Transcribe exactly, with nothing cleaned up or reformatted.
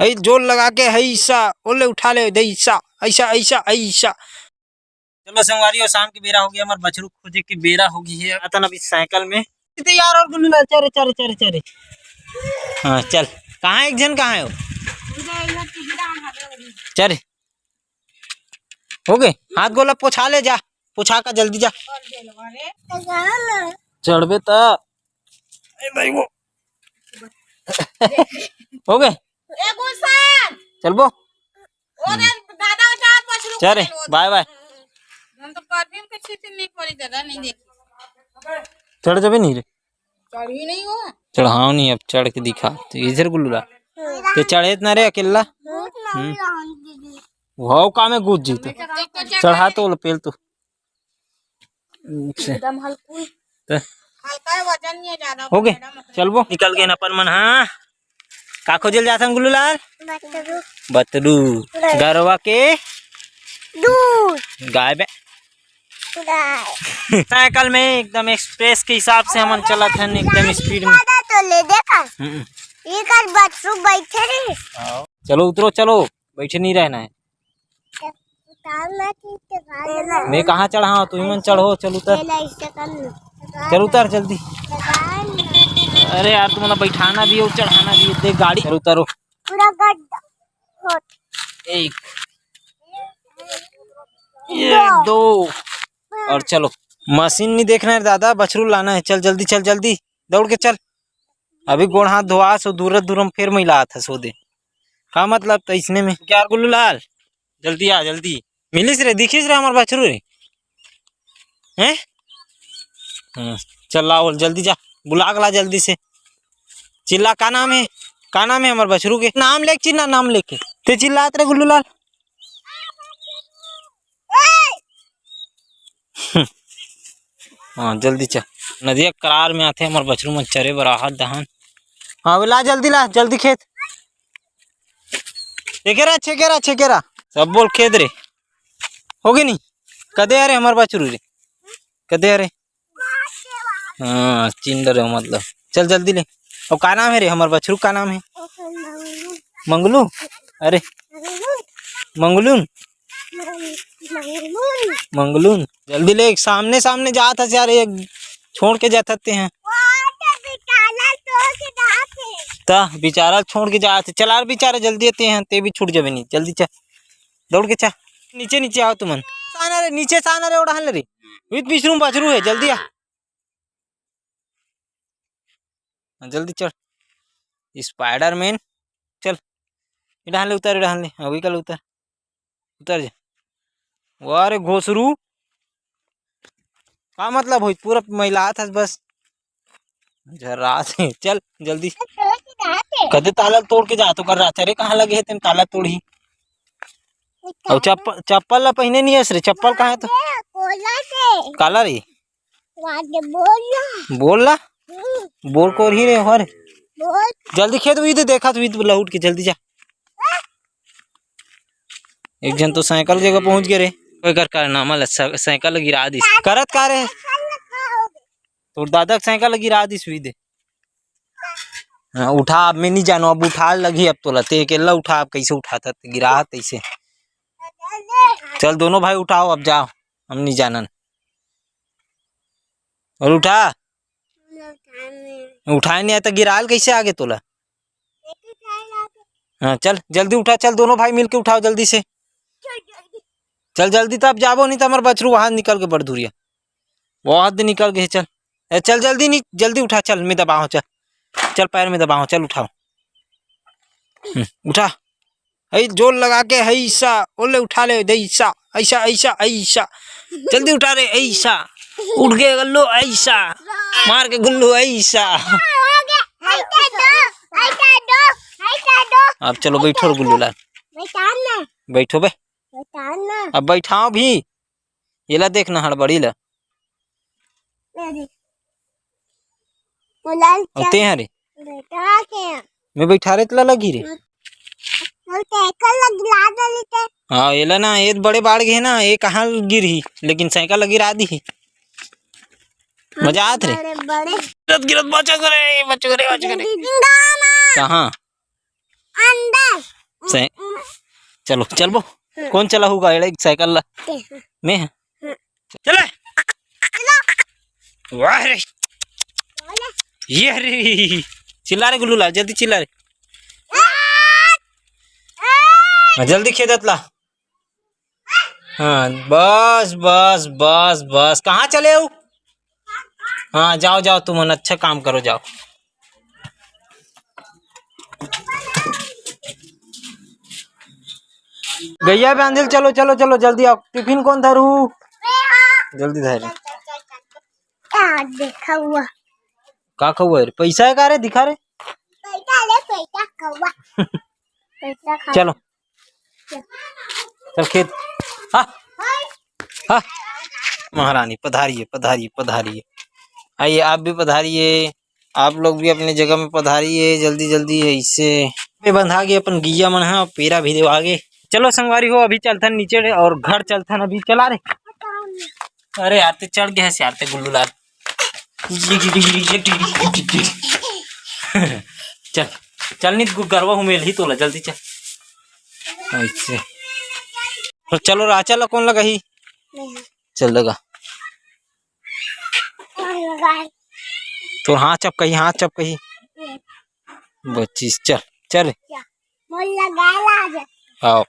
हई जोर लगा के, हई ईसा, ओले उठा ले, दे ईसा, ऐसा, ऐसा, ऐसा। चलो संगवारी हो, शाम के बेरा हो गया, हमार बछरू खोजे के बेरा हो गई है। आता ना अभी साइकिल में। इते यार और गुल्लू लाल, चल रे, चल रे, चल रे, चल रे। हाँ, चल। कहाँ एक झन, कहाँ है वो? चल रे। हो गए? हाथ गोला पोछा ले जा, पोछा का जल्दी जा। चढ़बे त। ए भाई वो। हो गए? ए गुलशन। चलबो? ओ रे दादा, जा मछली चल रे, बाय बाय। हम तो परफ्यूम के छींटे नहीं पड़ी दादा, नहीं देखी। चढ़ जाबे नहीं रे। चढ़ी नहीं हो। चढ़ाओ नहीं, अब चढ़ के दिखा। तो इधर गुल्लू ला। ते चढ़े इतना रे अकेला। हम्म। वो काम है गुद जी तो। तो, तो चढ़ चढ़ा तो पेल तो। से। एकदम हल्कुल। तो। हल्का है, वजन नहीं है ज्यादा, हो गए? मैडम। चलबो। निकल गए न अपन मन, हाँ। का खोजल जाथन गुल्लू लाल? बतरू। बतरू। गरवा के? दूध। गाय बे। गाय। साइकिल में एकदम एक्सप्रेस के हिसाब से हमन चलत हन, एकदम स्पीड में। ज्यादा तो ले देखा। हम्म। ये कर बतरू बैठे रहे। चलो उतरो, चलो, बैठे नहीं रहना है। उतार ना ठीक से गाड़ी में। मैं कहाँ चढ़ाऊँ? तुम मन चढ़ो, चल उतर। पहले ऐसे कर लो। चल उतर जल्दी। उतार ना। अरे यार, तुम ना बैठाना भी हो, चढ़ाना भी हो। देख गाड़ी, चल उतरो। पूरा गड्ढा। एक, ये दो। दो। और चलो, मशीन नहीं देखना है दादा, बछरू लाना है। चल जल्दी, चल जल्दी, दौड़ के चल। अभी गोड़ हाथ धोआ सो दूर दूर में फिर मैला आत हस ओदे। का मतलब त इसने में? क्या गुल्लू लाल, जल्दी आ, जल्दी। मिलिस रे, दिखिस रे हमार बछरू रे। हैं? हाँ, चल ला, बोल, जल्दी जा, बुला के ला जल्दी से। चिल्ला, का नाम है? का नाम है हमार बछरू के? नाम लेके चिल्ला, नाम लेके। ते चिल्लात रे गुल्लू लाल। हाँ, जल्दी चल। नदिया करार में आथे, हमर बछरू मन चरे बर आहत दहन। हाँ, ला जल्दी ला, जल्दी खेत। एकेरा, छेकेरा, छेकेरा। सब बोल खेत रे। हो गए नहीं? कदे आ रे हमर बछरू रे? कदे आ रे? हाँ, चिंडर है मतलब। चल जल्दी ले। और का नाम है रे हमर बछरू, का नाम है? मंगलू। अरे, मंगलून। मंगलून। जल्दी ले, सामने सामने जात हस यार, एक छोड़ के जात हते हैं। त बिचारा छोड़ के जात हे। चल यार बिचारा, जल्दी आते हैं, ते भी छूट जाबे नहीं। जल्दी चल, दौड़ के चल। नीचे नीचे आओ तुमन। साना रे, नीचे साना रे, ओढ़ान रे। विद बिशरू बछरू है, जल्दी आ। हाँ, जल्दी चढ़। स्पाइडरमैन, चल। ये डहान ले उतर, ये डहान ले। हाँ, वही कल उतर। उतर जा। वाह रे घोसरू। का मतलब होई? पूरा मैलात हस बस। झर्रात हे। चल, जल्दी। कदे ताला तोड़ के जात हो कर रहा था रे, कहाँ लगे है तेन ताला तोड़ही? और चप्पल, चप्पल ला पहिने नहीं हस रे, चप्पल कहाँ है तो? काला रे? वादे बोल ना। बोल ला। हम्म। बोल कोरही रे, हर। बोल। जल्दी खेत हुई दे, देखा तो हुई दे, लहुट के जल्दी जा। एक झन तो साइकिल जगह पहुंच गए रे। कोई कर कारनामा ला सा-, साइकिल गिरा दिस। करत का रे? तोर दादा के साइकिल गिरा दिस हुई दे। हाँ, उठा, अब मैं नहीं जानो, अब उठा लगी अब तोला। ते अकेला उठा, अब कैसे उठाता, ते गिरा तैसे। चल दोनों भाई उठाओ, अब जाओ, हम नहीं जानन। और उठा। उठाए नहीं आता, गिराल कैसे आगे तोला? हाँ, चल जल्दी उठा, चल दोनों भाई मिलके उठाओ जल्दी से। चल जल्दी, तब जाबो नहीं तो हमार बछरू वहां निकल के बड़ दूरिया, वहां दे निकल गए। चल, ए, चल जल्दी नहीं, जल्दी उठा, चल मैं दबाओ, चल, चल पैर में दबाओ, चल उठाओ। हम्म, उठा। हई जोर लगा के, हई ईसा, ओले उठा ले, दे ईसा, ऐसा, ऐसा, ऐसा। जल्दी उठा रे, ऐसा। उठ गए गल्लू, ऐसा। मार के गुल्लू, ऐसा। अब चलो बैठो रे गुल्लू लाल। बैठो बे। अब बैठाओ भी। ये ला देख ना हड़बड़ी ला। और ते हरे। मैं बैठा रे तला लगी रे। हाँ, एला ना, ये बड़े बाढ़ गए ना, ये कहाँ गिरही, लेकिन साइकिल लगी रा दी। मजा आत रे। बड़े, बड़े। गिरत, गिरत, बचा करे, बचा करे, बचा करे। कहाँ? अंदर। तैं। चलो, चलबो। कौन चलाहू गाड़ी, साइकिल ला? मैं। चले। वाह रे। ये रे। चिल्ला रे गुल्लू लाल, जल्दी चिल्ला रे। हाँ, जल्दी खेदत ला। हाँ, बस, बस, बस, बस। कहाँ चले हो? हाँ, जाओ, जाओ, तुमन अच्छा काम करो, जाओ। गैया बांधिल, चलो, चलो, चलो, जल्दी आओ। टिफिन कौन धरू? जल्दी धर। का देखा हुआ? का खउआ रे? पैसा है का रे? दिखा रे। पैसा ले, पैसा खउआ। पैसा खा। चलो। चल खेत। हाँ। हाँ। महारानी पधारिए, पधारिए, पधारिए। आइए, आप भी पधारिए। आप लोग भी अपने जगह में पधारिए, जल्दी जल्दी। ऐसे में बंधा गए अपन गैया मन ह, पेरा भी देवा गे। चलो संगवारी हो, अभी चलथन नीचे और घर चलथन अभी। चला रे। अरे यार, ते चढ़ गया है यार, ते गुल्लू लाल। चल, चल, नहीं तो गरवा हूँ मेल ही तोला, जल्दी चल। ऐसे। तो चलो, राचा ला कौन लगाही? चल लगा। तोर हाथ चपकही, हाथ चपकही। बच्चीस, चल, चल। मोर लगाए ला जा। आओ।